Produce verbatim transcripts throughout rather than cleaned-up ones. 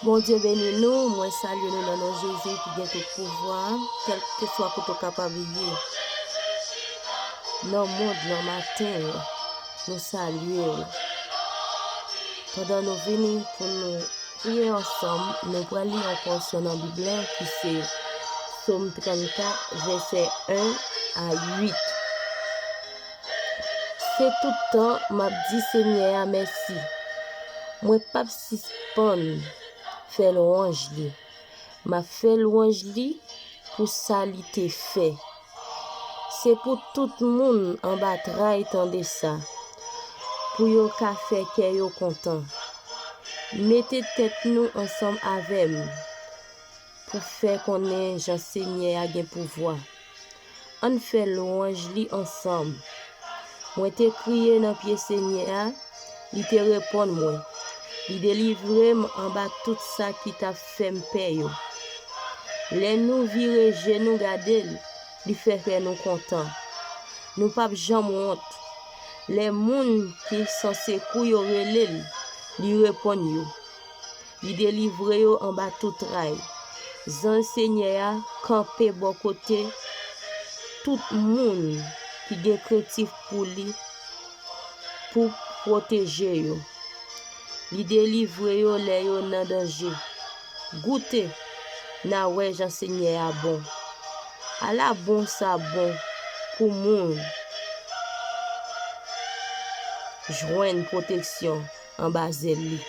Bondye beni nou, mwen salye nou nan non Jezi ki gen tout pouvwa, kèlkeswa kote w kapab ye nan mond lan maten an, nou salye w. Pandan nou vini pou nou priye ansanm, nou pral li yon pòsyon nan Bib la ki se Sòm trannkat, vèsè en a uit. Se tout tan m ap di Senyè a mèsi. Mwen p ap sispann fè lwanj li. M ap fè lwanj li pou sa li te fè. Se pou tout moun anba tray tande sa, pou yo ka fè kè yo kontan. Mete tèt nou ansanm avè m pou fè konnen jan Senyè a gen pouvwa. Ann fè lwanj li ansanm. Mwen te kriye nan pye Senyè a, li te reponn mwen. Li delivre m anba tout sa ki t ap fè m pè yo. Lè nou vire je nou gade l, li fè kè nou kontan. Nou p ap janm wont. Lè moun ki san sekou yo rele l, li reponn yo. Li delivre yo anba tout tray. Zanj Senyè a kanpe bò kote tout moun ki gen krentif pou li pou pwoteje yo. Li delivre yo lè yo nan danje. Goute, n a wè jan Senyè a bon. Ala bon sa bon pou moun jwenn pwoteksyon anba zèl li.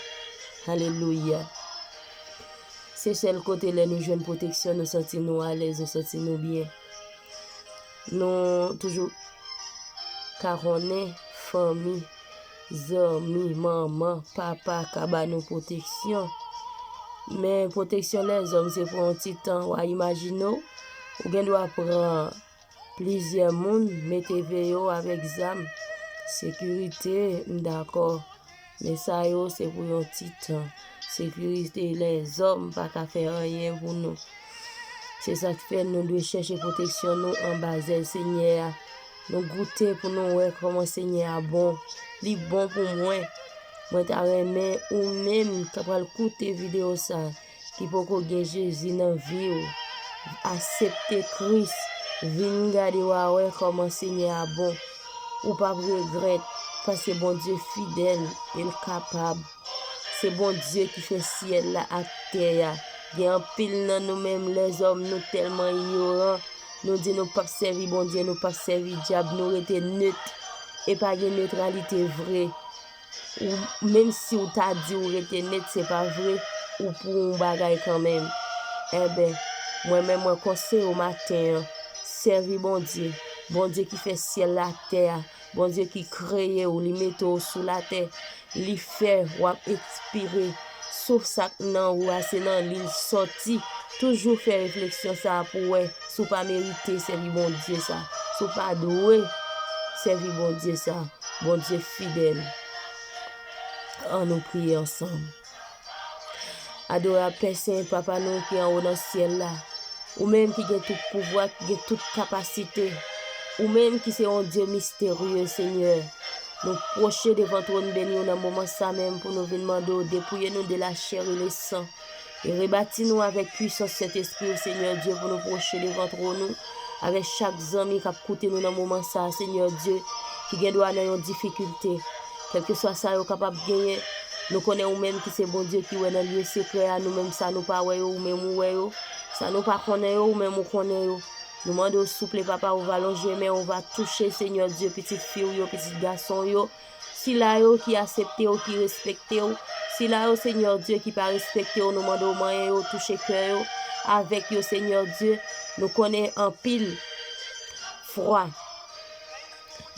Alelouya. Se sèl kote lè nou jwenn pwoteksyon, nou santi nou alèz, nou santi nou byen. Nou toujou ka konnen fanmi, zanmi, manman, papa ka ba nou pwoteksyon. Men pwoteksyon lèzòm se pou yon ti tan. W a imajine w, ou gen dwa pran plizyè moun, mete veye w avèk zam, sekirite, m dakò. Men sa yo, se pou yon ti tan. Sekirite lèzòm pa ka fè anyen pou nou. Se sa k fè nou dwe chèche pwoteksyon nou anba zèl Senyè a. Nou goute pou nou wè kòman Senyè a bon. Li bon pou mwen. Mwen ta renmen ou menm k ap pral koute videyo sa, ki poko gen Jezi nan vi w, asepte Kris, vin gade w a wè kòman Senyè a bon. Ou p ap regrèt, paske Bondye fidèl e l kapab. Se Bondye ki fè syèl la ak tè a. Gen anpil nan nou menm lèzòm, nou tèlman inyoran, nou di nou p ap sèvi Bondye, nou p ap sèvi dyab, nou rete net. E pa gen netralite vre. Ou, menm si w ta di w rete net, se pa vre, ou pou yon bagay kanmenm. Enben, mwen menm, mwen konseye w maten an, sèvi Bondye, Bondye ki fè syèl la, tè a, Bondye ki kreye w, li mete w sou latè, li fè w ap ekspire. Souf sa k nan ou a, se nan li l sòti. Toujou fè refleksyon sa a pou w wè si w pa merite sèvi Bondye sa, si w pa dwe sèvi Bondye sa. Bondye fidèl. Ann nou priye ansanm. Adorab Pè Sen, Papa nou ki anwo nan syèl la, ou menm ki gen tout pouvwa, ki gen tout kapasite, ou menm ki se yon Dye misterye, Senyè, nou pwoche devan twòn beni w nan moman sa menm pou nou vin mande w depouye nou de la chair et le sang. E rebati nou avèk pwisans Sentespri w, Senyè Dye, pou nou pwoche devan twòn ou, avèk chak zanmi k ap koute nou nan moman sa a, Senyè Dye, ki gen dwa nan yon difikilte. Kèlkeswa sa yo kapab genyen, nou konnen ou menm ki se Bondye ki wè nan lye sekrè a, nou menm sa nou pa wè yo, ou menm ou wè yo. Sa nou pa konnen yo, ou menm ou konnen yo. Nou mande w souple, Papa, ou va lonje men, ou va touche, Senyè Dye, pitit fi w yo, pitit gason w yo. Sila yo ki asepte w, ki respekte w. Sila yo, Senyè Dye, ki pa respekte w, nou mande w manyen yo, touche kè yo. Avèk yo, Senyè Dye, nou konnen anpil fwa.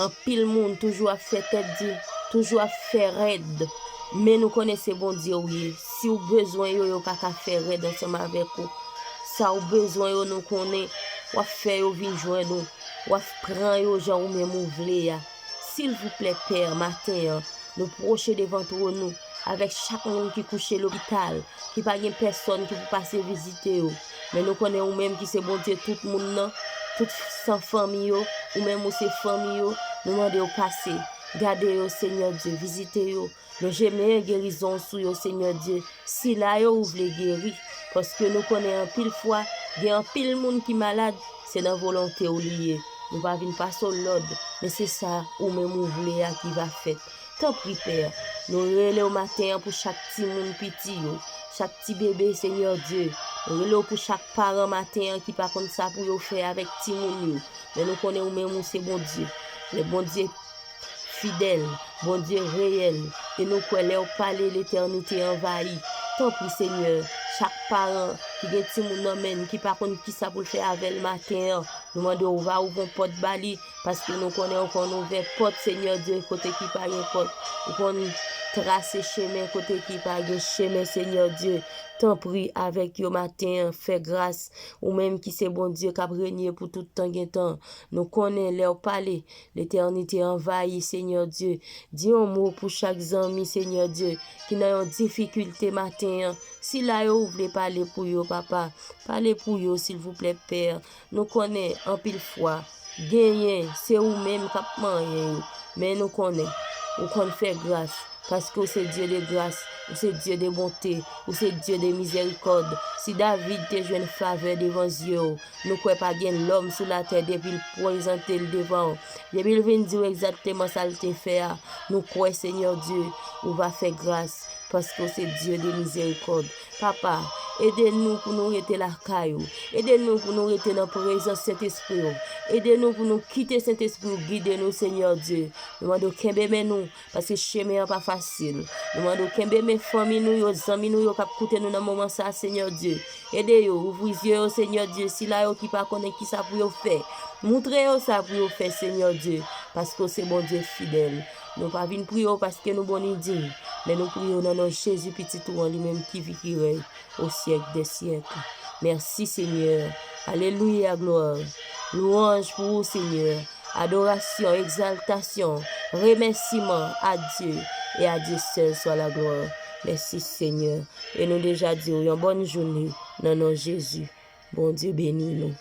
Anpil moun toujou ap fè tèt di, toujou ap fè rèd. Men nou konnen se Bondye w ye. Si w bezwen yo, yo pa ka fè rèd ansanm avèk ou. Sa w bezwen yo, nou konnen w ap fè yo vin jwenn ou. W ap pran yo jan ou menm ou vle a. Silvouplè, Pè, maten an, nou pwoche devan twòn ou avèk chak moun ki kouche lopital, ki pa gen pèsòn ki pou pase vizite yo. Men nou konnen ou menm ki se Bondye tout moun nan, tout san fanmi yo, ou menm ou se fanmi yo, nou mande w pase. Gade yo, Senyè Dye, vizite yo. Lonje men gerizon sou yo, Senyè Dye, sila yo ou vle geri. Paske nou konnen anpil fwa, gen anpil moun ki malad, se nan volonte w li ye. Nou pa vin pase w lòd, men se sa ou menm ou vle a ki va fèt. Tanpri, Pè, nou rele w maten an pou chak timoun piti yo, chak ti bebe, Senyè Dye. Nou rele w pou chak paran maten an ki pa konn sa pou yo fè avèk timoun yo. Men nou konnen ou menm ou se Bondye. Le Bondye fidèl, Bondye reyèl, e nou kwè lè w pale, letènite anvayi. Tanpri, Senyè, chak paran ki gen timoun nan men l, ki pa konn kisa pou l fè avè l maten an, nou mande w va ouvri yon pòt ba li, paske nou konnen ou konn ouvè pòt, Senyè Dye, kote ki pa gen pòt. Ou konn trase chemen kote ki pa gen chemen, Senyè Dye. Tanpri, avèk yo maten an, fè gras. Ou menm ki se Bondye k ap renye pou tout tan gen tan. Nou konnen lè w pale, letènite anvayi, Senyè Dye. Di yon mo pou chak zanmi, Senyè Dye, ki nan yon difikilte maten an. Sila yo ou vle pale pou yo, papa. Pale pou yo, silvouplè, Pè. Nou konnen, anpil fwa, genyen, se ou menm k ap manyen yo. Men nou konnen, ou konn fè gras, paske ou se Dye de gras, ou se Dye de bonte, ou se Dye de mizèrikòd. Si David te jwenn favè devan zye w, nou kwè pa gen lòm sou latè depi l prezante l devan w, depi l vin di w egzakteman sa l te fè a, nou kwè, Senyè Dye, ou va fè gras, paske w se Dye de mizèrikòd. Papa, ede nou pou nou rete lakay ou. Ede nou pou nou rete nan prezans Sentespri w. Ede nou pou nou kite Sentespri w gide nou, Senyè Dye. Nou mande w kenbe men nou, paske chemen an pa fasil. Nou mande w kenbe men fanmi nou yo, zanmi nou yo k ap koute nou nan moman sa a, Senyè Dye. Ede yo, ouvri zye yo, Senyè Dye, sila yo ki pa konnen kisa pou yo fè. Moutre yo sa pou yo fè, Senyè Dye, paske w se Bondye fidèl. Nou pa vin priye w paske nou bon ni diy, men nou priye w nan non Jezi, Pitit ou an, li menm ki viv, ki rèy au siècle des siècles. Mèsi, Senyè. Alelouya, glwa. Lwanj pou ou, Senyè. Adorasyon, egzaltasyon, remèsiman a Dye, e a Dye sèl swa la glwa. Mèsi, Senyè. E nou deja di w yon bòn jounen nan non Jezi. Bondye beni nou.